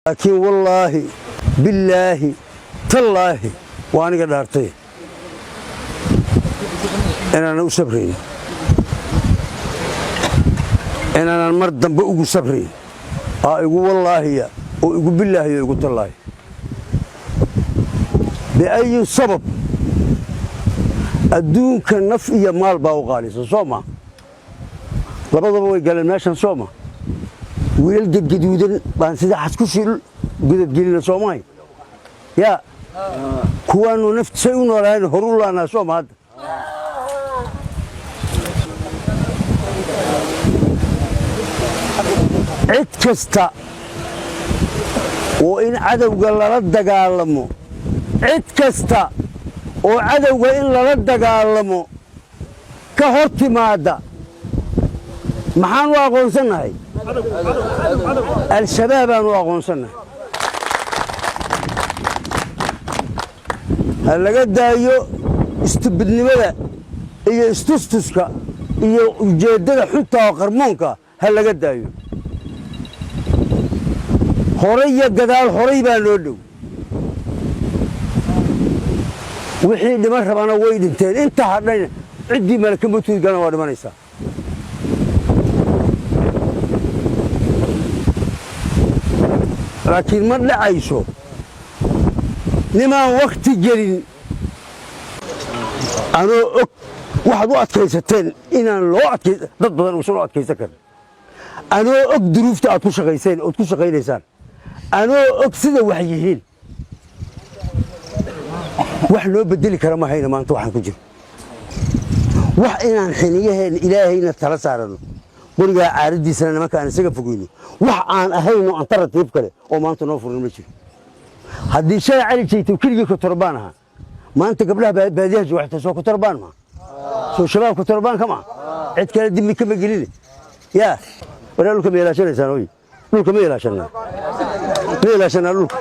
Laakiin wallaahi, billaahi, tallaahi, waa aniga dhaartay inaanan u sabrayn, inaanan mar dambe ugu sabrayn. Aa igu wallaahiya oo igu billaahiya o igu tallaahi. Biayi sabab adduunka naf iyo maal baa u qaalisa, soo ma? Labadaba way galeen meeshan, soo ma? Wiilal gedgaduudan baan sida xaskushii godadgelina, soomahay? Yaa kuwaanu naftisay u noolahayn horu laanaa, soo ma hadda? Cid kasta oo in cadowga lala dagaalamo, cid kasta oo cadowga in lala dagaalamo ka hor timaadda, maxaan u aqoonsannahay? Al-shabaabaan u aqoonsannahay. Ha laga daayo istubidnimada iyo istustuska iyo ujeeddada xunta oo qarmoonka, ha laga daayo. Horay iyo gadaal, horay baa noo dhow. Wixii dhiman rabana way dhinteen, inta hadhayna ciddii malaka matuud galana waa dhimanaysaa. Laakiin ma dhacayso nimaan wakhti gelin anoo og waxaad u adkaysateen inaan loo adkay, dad badan uusan u adkaysan karin, anoo og duruufta aad ku shaqayseen ood ku shaqaynaysaan, anoo og sida wax yihiin, wax noo bedeli kara ma hayna. Maanta waxaan ku jiro wax inaan xiniyaheen Ilaahayna tala saarano, qorigaa caaraddiisana nimanka aan isaga fogeyno, wax aan ahayno antaratiif kale oo maanta noo furan ma jiro. Haddii shalay Cali Jaytow keligii kotorbaan ahaa, maanta gabdhaha baadiyaha jooga xitaa soo kotorbaan maa? Soo shabaab kotorbaan kama? Cid kale dimbi kama geline. Yaa waraa, dhulka ma ilaashanaysaan? Oy, dhulka ma ilaashanaa? Ma ilaashanaa dhulka?